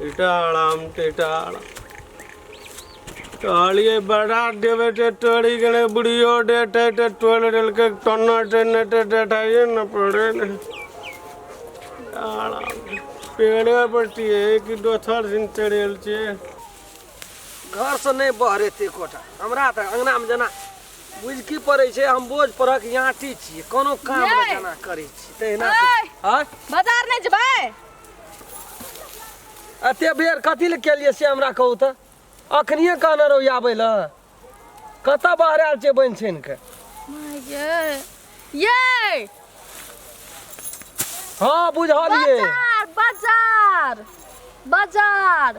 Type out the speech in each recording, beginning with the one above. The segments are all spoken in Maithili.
ईटाराम टीटाराम कहलियै बड़ा देबै ते तोड़ि गेलै बुढ़ियो देतै तऽ तोड़ि देलकै टन्ना टेने तऽ देखाइए ने पड़ै ने आराम पेड़े पर छियै कि दोसर दिन चढ़ेल छियै। घरसँ नहि बहरेतै एकोटा। हमरा तऽ अङ्गनामे जेना बुझि की पड़ै छै, हम बोझ परक याँटी छियै, कोनो काम नहि यै! जेना करै छी तहिना। ऐ! आँय? बाजार नहि जेबै? एते बेर कथी लए केलियै से हमरा कहू तऽ। अखनिए कहने रहू आबै लए, कतऽ बहरायल छै बनि छानि कऽ? ये ये। हँ, बुझलियै। बाजार बाजार बाजार।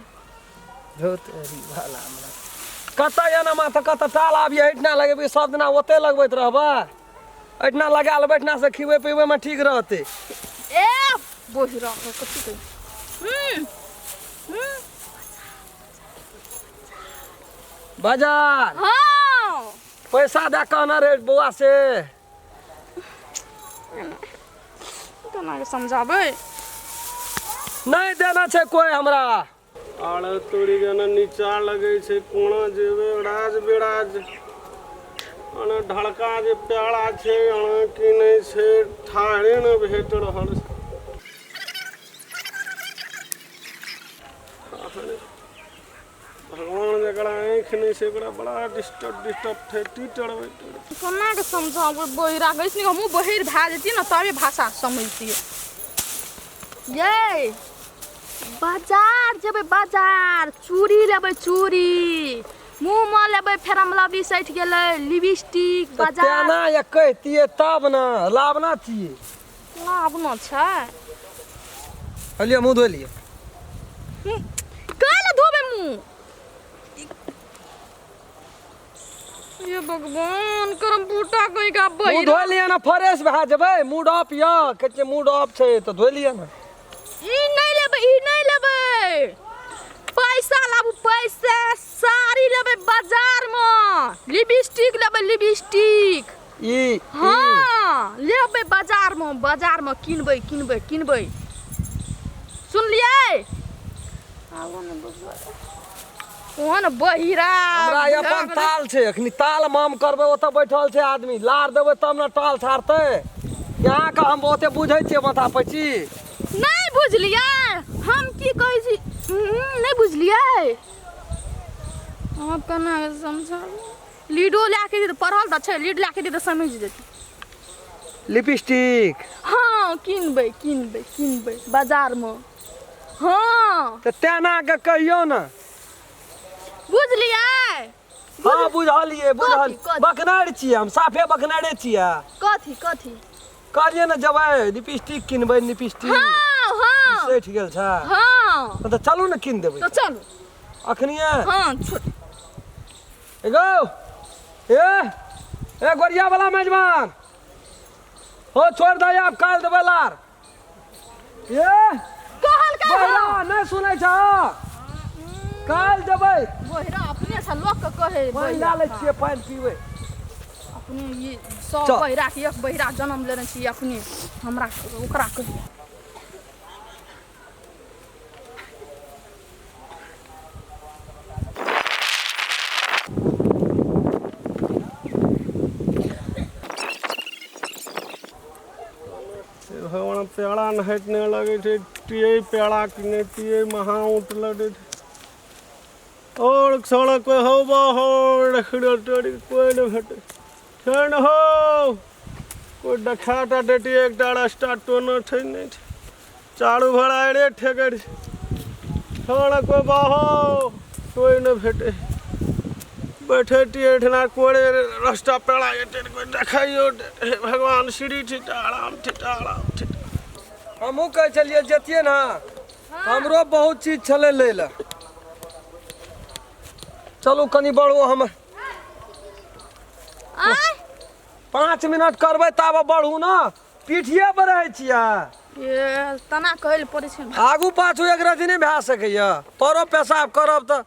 धोतरी भला हमरा कतऽ एना माथा कतऽ टाल आबियै। एहिठिना लगेबै, सब दिना ओतै लगबैत रहबै। एहिठिना लगा लेबै, एहिठिना से खिबै पिबैमे ठीक रहतै। ए बोहिरा कथी कहै? हम्म हम्म। बाजार? हाँ। पैसा दए कहने रहे बौआ से। केना के समझाबै? नहि देना छै कोइ हमरा। आड़ तोड़ी जेना नीचा लगै छै, कोना जेबै राज बिराज? अने ढड़का जे प्यारा छै, अने की नहि छै, ठाढ़े ने भेट रहल छै। भगवान जकरा आँखि नहि छै ओकरा बड़ा डिस्टर्ब डिस्टर्ब छै टीटर। कोना के समझाबै बहिरा के? ऐसने हमहूँ बहिर भए जैतियै ने तबे भाषा समझतियै। यै, बाजार जेबै बाजार, चूड़ी लेबै, चूड़ी मुँहमे लेबै, फेरम लवली सठि गेलै, लिपस्टिक। तऽ बाजार तेना या कहितियै तब ने लाबना छियै। लाबना छै। लिअ, मुँह धो लिअ। काल्हि धोबै मुँह। ये भगवान, करम बूटा कहीं का। मुँह बहिरा धो लिअ ने, फ्रेश भए जेबै। मूड ऑफ यऽ, कहै छियै मूड ऑफ छै तऽ धो लिअ ने। ई नहि लेबै, ई नहि लेबै। पैसा लाबू, पैसा। साड़ी लेबै बाजारमे, लिपस्टिक लेबै, लिपस्टिक। ई? हाँ, लेबै बाजारमे, बाजारमे किनबै, किनबै, किनबै। सुनलियै? आबो ने बुझबै ओहन बहिरा। हमरा अपन ताल छै, अखनी ताल माम करबै। ओतऽ बैठल छै आदमी, लार देबै तब ने टाल छाड़तै। अहाँके हम ओते बुझै छियै माथा पैची। नहि बुझलियै हम की कहै छी? नहि बुझलियै अहाँ? केना समझाबू? लीडो लए के तऽ पढ़ल तऽ छै, लीड लए के तऽ समझि जेतै। लिपस्टिक? हाँ, किनबै, किनबै, किनबै बाजारमे। हाँ। तऽ तेना के कहियौ ने। बुझलियै? हाँ, बुझलियै, बुझल। कथी? बकनार छियै हम, साफे बकनारे छियै। कथी कथी? कहलियै ने जेबै लिपस्टिक किनबै, लिपस्टिक। हाँ हाँ। सठि गेल छै। हाँ। तऽ चलू ने, कीन देबै। तऽ चलू। अखनिए? हाँ, छोड़। एगो ए ए गोरिया वाला मेजबान हो, छोड़ दे, आब काल्हि देबै लार। ए कहलकै। बहिरा हाँ। नहि सुनै छ, काल्हि देबै। बहिरा अपने से लोक के कहे। पानि लए लै छियै, पानि पीबै। अपने ई सब चल। बहिरा के एक बहिरा जन्म लेने छी अपने, हमरा ओकरा कहिया। भगवान, पेड़ा नहैत नहि लगै छै। पियै पेड़ा कि नहि पियै? महा ऊँट लगै छै और सड़क कोइ हौ हो तोरी, कोइ नहि भेटै छै ने हौ। कोइ देखाटा देतियै एकटा रास्ता टोनो छै, नहि छै, चारू भर आइरे ठेकै छै। सड़क कोइ बहो कोइ नहि भेटै। बैठे तियै एहिठिना कोरे रास्ता पेड़ा जेतै तऽ कोइ देखाइयो देतै। हे भगवान, श्री सीताराम सीताराम सीता। हमहूँ कहै छलियै जतियै ने, हमरो बहुत चीज छलै लै लए। चलू कनि बढ़ू, हम आँय? 5 मिनट करबै ताबे बढ़ू ने। पीठिए पर रहै छियै। ये तना कहै लए पड़ै छै ने। आगू पाछू एक रति नहि भए सकैए? परो पेशाब करब तऽ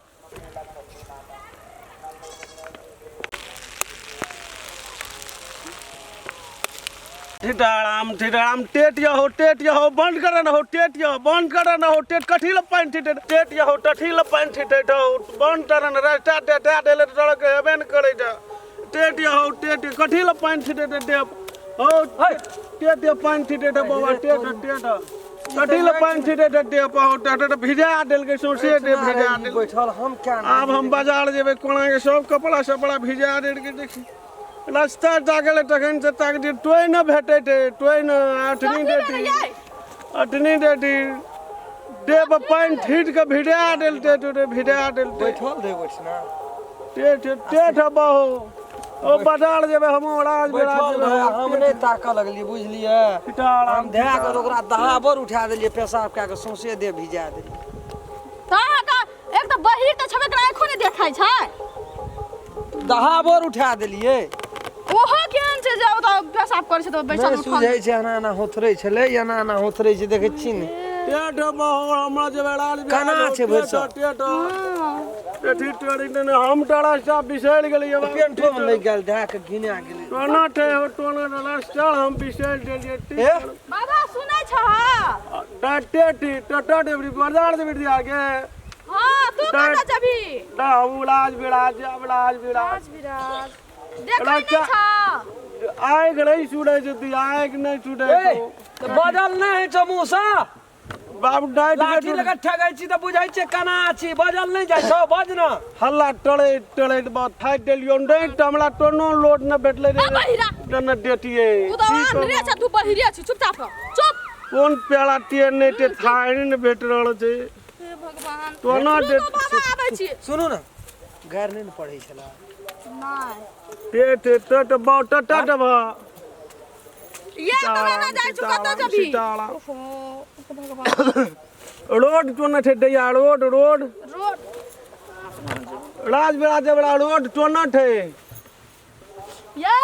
ठिठाराम ठिठाराम टेट यहो टेट यहो बंद कर न हो टेट यहो बंद कर न हो टेट कथी ल पानि ठिटे टेट यहो तथी ल पानि ठिटे हो बंद कर न रास्ता टेटा देले सड़क हेबे न करै छ टेट यहो टेट कथी ल पानि ठिटे टेप हो टेट य पानि ठिटे बाबा टेट टेट कथी ल पानि ठिटे टेप हो टेट भिजा देलकै सौंसे दे भिजा देलकै बैठल हम क्या आब हम बाजार जेबै कोना के सब कपड़ा सपड़ा भिजा देलकै देखी रास्ता ताकले तखन से ताक दिए टोय न भेटै छै टोय न आठनी डेटी आठनी डेटी देव पानि ठीट के भिड़ा देलते टोटे भिड़ा देलते बैठल दे बैठ ना टेठ टेठ बहो ओ बाजार जेबै हम राज बैठल रहे हम नहि ताकऽ लगलियै बुझलियै हम धए कऽ ओकरा दहाबर उठा देलियै पेशाब कए कऽ सौंसे देह भिजा देलियै तऽ अहाँके एक तऽ बहिर तऽ छेबे करै आँखो नहि देखाइ छै दहाबर उठा देलियै ओहो केहन छै जे ओतऽ पेशाब करै छै तऽ बैसल नहि उठल सुझै छै एना एना होथरै छलै एना एना होथरै छै देखै छी ने टेठ बहो हमरा जेबै राज केना छै भरि सब? टेठ टेठी टेठी ने हम तोरा सब बिसरि गेलियै पेंटो मे लागि गेल धए कऽ घिना गेलै टोना ठे हो टोना रास्ता हम बिसरि गेलियै ए बाबा सुनै छह टेठी टटा देबरी बाजार देबरी आगे हाँ तू कतऽ जेबही ना हम राज बिराज राज बिराज राज बिराज देखै नहि छह आँखि नहि सुनै छै आँखि नहि सुनै ए तऽ बजल नहि होइ छौ मुँहसँ बाबू डाँटि लाठी लऽ कऽ ठगै छी तऽ बुझै छियै केना छी बजल नहि जाइ छौ बज न हल्ला टड़ैत टड़ैत बा थाकि गेलियौ नहि तऽ हमरा टोनो लोड नहि भेटलै ए बहिरा रे डेटिए तू तऽ आन्हरे छै तू बहिरे छी चुपचाप रह चुप कोन प्याला टेर नहि टे थाहि नहि भेट रहल छै हे भगवान टोना रुको डेट बाबा आबै छी सुनू ने गारि नहि ने पढ़ै छलै नहि टे टे टे बा टटा डबा ये तो ना जाइ छु कतऽ जेबही सीताराम। ओहो भगवान रोड टोना छै दैया रोड रोड रोड राज बिराज जबरा रोड टोना छै ये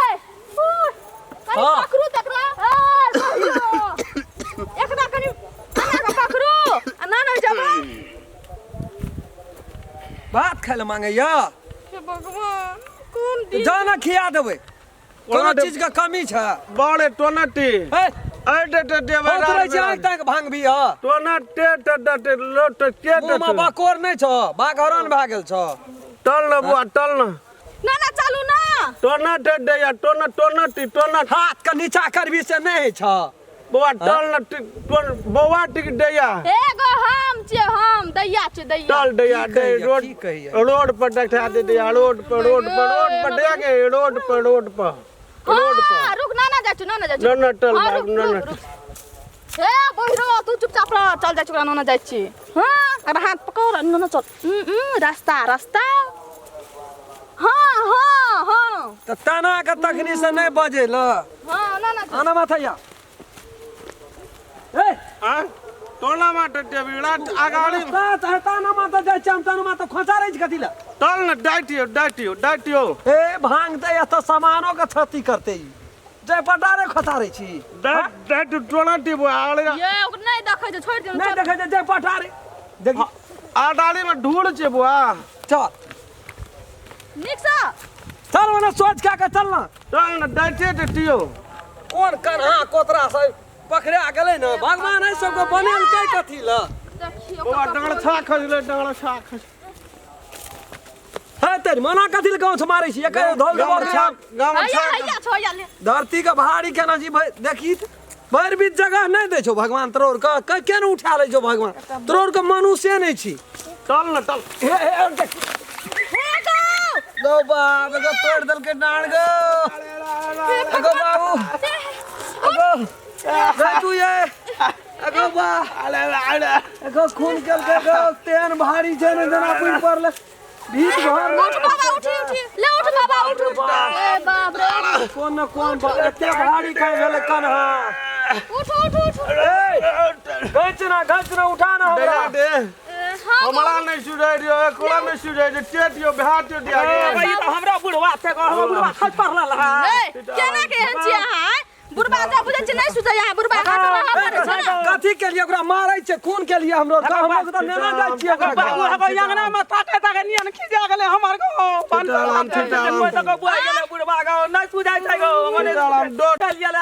कनी हाँ। पकड़ू तकरा ए बहिरो एकरा कनी एना कऽ पकड़ू आ ना ना जमा भात खाय लए मांगैया हे भगवान कोन दिन जा ना खिया देबै कोनो ओना चीज के कमी छै बड़े टोना टी हे ऐ टे टे टे होत रहै छै आँखि ताँखि भांग भी ह टोना टे टे टे टे लोट के मुँह मे बकोर नहि छौ बाघरन भए गेल छौ टल न बुआ टल न ना ना चलू ना टोना टे टे या टोना टोना टी टोना हाथ के नीचा करबी से नहि होइ छौ बौआ टल न टी टोन बौआ टिक दैया एगो हम छियै हम दैया छियै दैया टल दैया की दे कहैया, रोड की कहैया? रोड पर देखा दे दैया रोड पर रोड पर रोड पर दे के रोड पर रोड पर रोड पर हाँ रुक ना ना जाइ छु ना ना जाइ छु ना ना टल हाँ, बाबू, रुक, ना रुक, ना रुक। हे बहिरो तू चुपचाप रह चल जाइ छु ओकरा ना ना जाइ छी हाँ अरे हाथ पकड़ ना ना चल रास्ता रास्ता हाँ हाँ हाँ तऽ तना के तखनी से नहि बजेल हाँ ना ना चल। आना माथैया ए आ टोना माटे टेबिड़ा अगाड़ी ता ताना माता जाइ छै हम ताना माता खोचा रहै छै कथी लए टल न डाटियो डाटियो डाटियो ए भांग तऽ एतऽ सामानो के क्षति करते ई जय पटारे खोचारे छी डाट डाट टोना टिबो आड़े ये ओकरा नहि देखै छै छोड़ि दियौ नहि देखै छै जय पटारे देखी आडाली में ढूढ़ छै बुआ चल नीकसँ चल ओने सोच कए के चल ना चल न डाटे डाटियो कोन कन्हा कोतरा से पकड़ा गेलै ने भगवान एहि सबके बनेलकै कथी लए देखियौ बौआ डाँड़ छा खसलै डाँड़ छा खस है तेरी मना कथी लए गाँव मारै छी एकर धौल देबो छा गाँव हैया छा हैया छो हैया ले धरती के भारी केना छी भाई देखी त, भरि बीच जगह नहि दै छौ भगवान तोर के के केना उठा लै छौ भगवान तोर के मनुष्य नहि छी टल न टल हे हे देख हे गौ गौ बाप गो तोड़ देलकै डाँड़ गो गो बाबू गो गो तू ये गो बा गो खून केलकै गो तेहन भारी छै ने जेना बुझि पड़लै भीत घर उठ बाबा उठी उठी ले उठ बाबा उठ ए बाप रे कोन न कोन एते भारी खाइ भेलै कन्हा उठ उठ उठ ए घैच ना घैच ना उठा ना हमरा दे ए, हाँ हमरा नहि सुझाइ दियौ एकरा नहि सुझाइ दियौ टेट यौ भात यौ दिया ए, भाई, ई तऽ हमरा बुढ़वा ते हमरा बुढ़वा खसि पड़ल है ए, केना के एहन छियै अहाँ बुढ़बा जा बुझै छै नहि सुझै यहाँ बुढ़बा हाथ रहा पड़ै छै ने। कथी के लिए ओकरा मारै छै? खून के लिए हमरो हम लोग तऽ नेना जाइ छियै ओकरा बाबू हगो अंगना में ताके ताके नियन खिजा गेलै हमर गो पान सीताराम, सीताराम। कोइ तऽ बुआ गेलै बुढ़बा गो नहि सुझाइ छै गो मने सीताराम, डोट।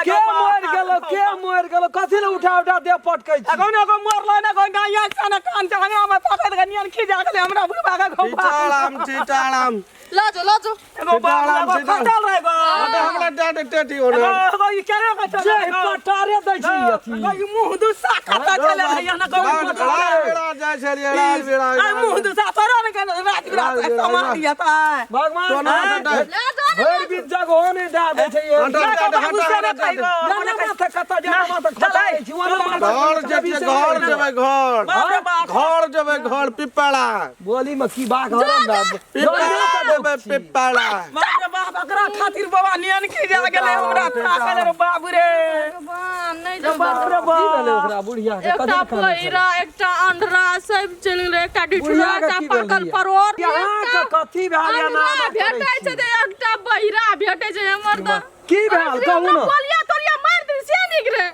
के मरि गेलो? के मरि गेलो? कथी ले उठा उठा दे पटकै छी? अगो ने गो मरलै ने गो गाय छै ने कान छै अंगना में ताके ताके नियन खिजा गेलै हमरा बुढ़बा गो। सीताराम सीताराम। ल जो ल जो। एगो बाबू सीताराम, एगो सीताराम। खटल रहे गो। हटे हमरा डाटे टेटी ओने। एगो एगो ई केना के जे चले गो? पटारे दै छी अथी। एगो ई मुँह दुस्सा खाता चले रहे यहाँ गो। राज बेड़ा जाइ छलियै, राज बेड़ा। आई मुँह दुस्सा तोरा ने के रात बिरात सामान दिया ता। भगवान तोना हटे। ल जो ने। भरि बीच जग हो नहि दए दै छै ये। हटे, हटे, बाबू से ने हटे, खाइ गो। ना माथा कतऽ जाना माथा खटाइ छी ओना माथा। घर जेबै, घर जेबै, घर बाप रे बाप। घर जेबै, घर पिपरा। बोली में की बाघ हरम दा पिपरा जेबै, पिपरा। बाप रे बाप, एकरा खातिर बाबा नियन की जा गेलै हमरा ताकल रे बाबू रे। भगवान नहि जो। बाप रे की बाप। भेलै ओकरा बुढ़िया के? एकटा कथी खाना छलै? पैरा एकटा अंडरा सब चलि गेलै, एकटा डिठुरा बुढ़िया के एकटा की भेल? पाकल परोड़। अहाँके कथी भेल? एना अंडरा एना करै भेटै छी? छै तऽ एकटा बहिरा भेटै छै हमर तऽ। की भेल कहू ने? बोलिया तोलिया मारि देल से नीक रे।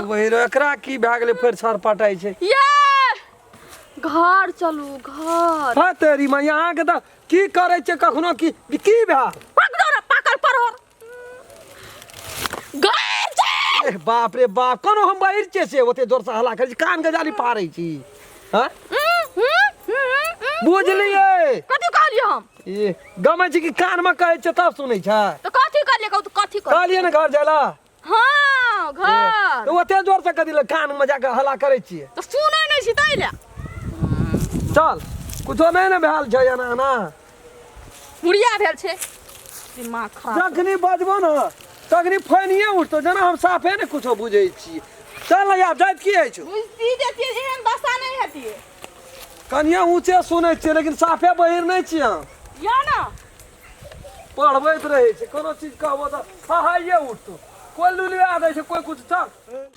बहिर एकरा की भए गेलै? फेर सर पटाइ छै। ये घर चलू घर। हाँ तेरी माँ, अहाँके तऽ की करै छै कखनो की की भेल? पक दो रे पाकल परोड़ घर चल। ए बाप रे बाप, कोनो हम बहिर छियै से ओते जोरसँ हल्ला करै छी, कानके जाली पारै छी? हाँ बुझलियै। कथी कहलियै हम? ई गमै छी कि कानमे कहै छै तब सुनै छै। तऽ कथी कहलियै कहू तऽ? कथी कहलियै? कहलियै ने घर जाइ लए। हाँ घर। तऽ ओते जोरसँ कथी लए कानमे जाकऽ हल्ला करै छियै? तऽ सुनै नहि छी ताहि लए। चल, कुछो नहि ने भेल छै एना एना। मुड़िया भेल छै, दिमाग खराब। जखनी बजबो ने तखनी फैनिये उठतो, जेना हम साफे ने कुछो बुझै छियै। चल ने आब जाइत की अछि? बुझती जेतियै एहन दशा नहि हेतियै। कनिये ऊँचे सुनै छियै लेकिन साफे बहिर नहि छियै हम। या ने पढ़बैत रहै छै, कोनो चीज कहबो तऽ हहाइए उठतो, कोइ लुलिया दै छै, कोइ कुछ। चल,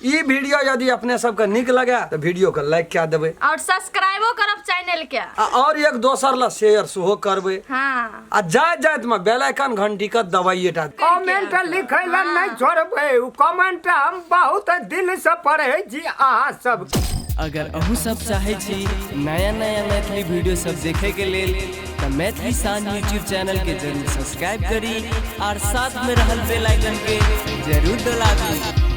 ई वीडियो यदि अपने सबके नीक लगे तऽ वीडियो के लाइक कए देबै और सब्सक्राइबो करब चैनल के आ और एक दोसर ला शेयर सेहो करबै। हाँ। आ जाइत जाइत में बेल आइकन घंटी के दबाइए टा। कमेंट लिखै लए नहि छोड़बै, ओ कमेंट हम बहुत दिल से पढ़ै छी अहाँ सब। अगर अहूँ सब चाहै छी नया नया मैथिली वीडियो सब देखे के लेल तऽ मैथिली शान यूट्यूब चैनल के जरूर सब्सक्राइब करी और साथ में रहल बेल आइकन के जरूर दबाबी।